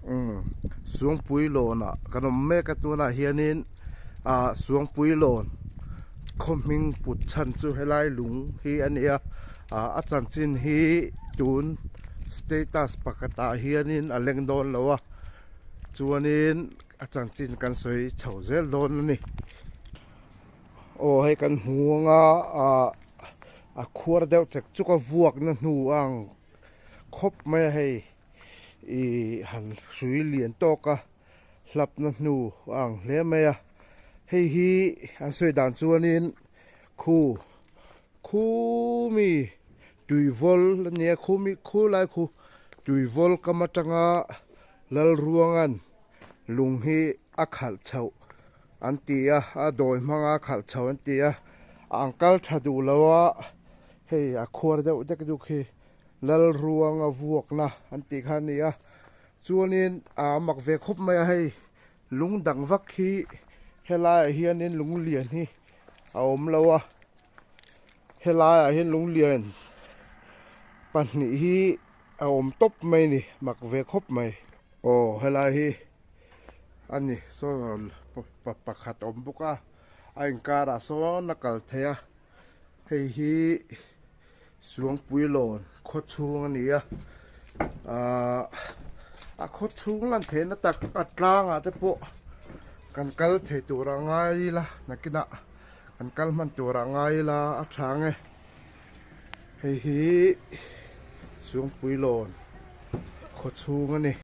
Umm Suangpui lawnah kan awm mek a tunah hianin ah Suangpui lawn khaw hming put chhan chu helai lung hi a ni a ah a chanchin hi tun status pakhatah hianin a leng dawn lo a chuanin a chanchin kan sawi chho zel dawn a ni. Aw hei kan hmu anga ah a khuar deuh chek chuk a vuakna hnu a ang khawp mai a hei. Ih han hrui lian tawk a hlapna hnu a ang hle mai a hei hi an sawi dan chuanin khu khu mi tuivawl a nia khu mi khu lai khu tuivawl kam atanga Lalruanga'n lung hi a khalh chhoh an ti a a dawi hmanga a khalh chhoh an ti a a ang kal tha duh lo a hei a khuar deuh dek duk hi. Lalruanga vuakna an tih kha a ni a, chuanin a mak ve khawp mai a hei lung dang vak hi helaiah hianin lung lian hi a awm lo a, helaiah hian lung lian pahnih hi a awm tawp mai a ni mak ve khawp mai. Aw helai hi a ni saw pakhat a awm bawk a, a inkarah sawn a kal thei a. Hei hi Suangpuilawn khaw chhung a ni a ahh a khaw chhung lan theihna tak a tlangah te pawh kan kal thei tur a ngai ila nakinah kan kal hman tur a ngai ila a tha ang e hei hi Suangpuilawn khaw chhung a ni.